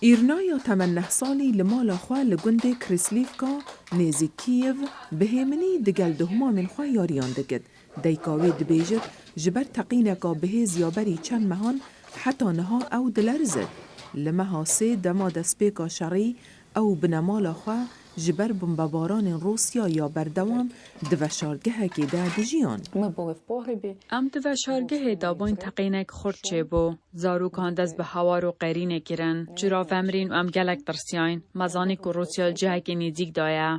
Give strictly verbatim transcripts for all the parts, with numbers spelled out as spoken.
Îrnaya temennesalî li mala xwe li gundê Krislîvka nêzîk Kîyev bi hêminî digel dohmamên xwe yariyan dikit. Dayika wê dibêjit, ji ber teqîneka bihêz ya berî çend mehan heta niha ew dilerizit. Li meha sê dema destpêka şerî ew binemala xwe ji ber bombebaranên Rûsya ya berdewam di veşartgehekê de dijiyan. Em di veşargehê de bûyn teqînek xurt çêbû. Zarokan dest bi hewar û qerînê kirin. Cira vemirîn û em gelek tirsiyayn. Me zanî ku Rûsya li cihekî nêzîk de ye.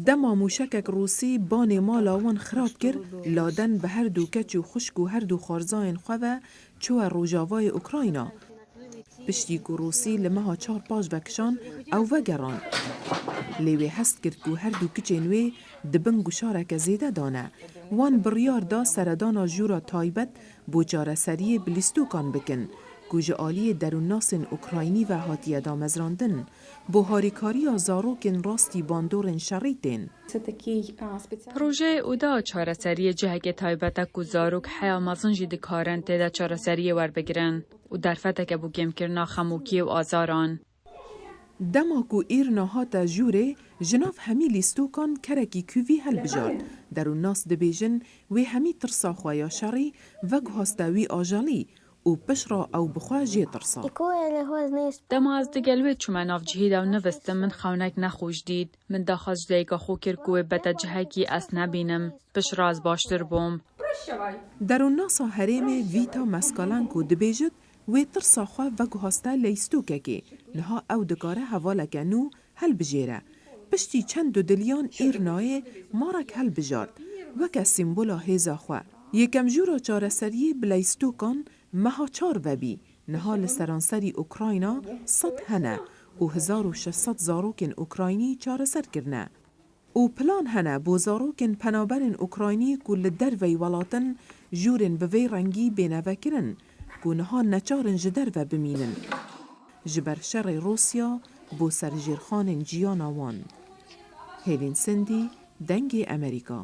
Dema mûşekek Rûsî banê mala wan xirab kir, laden bi her du keç û xwişk û her du xwarzayên xwe ve çûye rojavayê Ukrayna. Piştî ku Rûsî li meha çar paş vekişand, ew vegerand. Lê wê hest kir ku her du kiçên wê di bin guşareke zêde de ne. Wan biryar da seredana jûra taybet bo çareseriyê bi lîstokan bikin, ku ji aliyê derûnnasên Ukraynî ve hatiye damezrandin, bo harîkariya zarokên rastî bandorên şerî tên. Projeyê û da çareseriyê cihekê taybet e ku zarok heya mezin jî dikarin tê de çareseriyê werbigirin û derfeteke bo kêmkirina xemokiyê û azaran. Dema ku Îrna hate jûrê, ji nav hemî lîstokan kerekî kûvî helbijart. Derûnnas dibêjin, wê hemî tirsa xwe ya şerî veguhaste wî ajalî û piştre ew bi xwe jê tirsa. Dema ez digel wê çûme nav cihî de û nivistim, min xewnek nexweş dît. Min daxwaz ji dayika xwe kir ku wê bete cihekî ez nebînim. Piştre ez baştir bûm. Derûnnasa herêmê Vîta Meskalenko dibêjit, wê tirsa xwe veguhaste lîstokekê. Niha ew dikare hevaleke nû helbijêre. Piştî çend dudiliyan Îrnayê marek helbijart, weke sîmbola hêza xwe. Yekem jûra çareseriyê bi lîstokan meha çar vebî. Niha li seranserî Ukrayna sed hene û hezar û şeş sed zarokên Ukraynî çareser kirine. Û plan hene bo zarokên penaberên Ukraynî ku li derveyî welatin jûrên bi vê rengî bêne vekirin, ku niha neçar in ji derve bimînin, ji ber şerê Rûsya bo serjêrxanên jiyana wan. Hêvîn Sindî, Dengê Emerîka.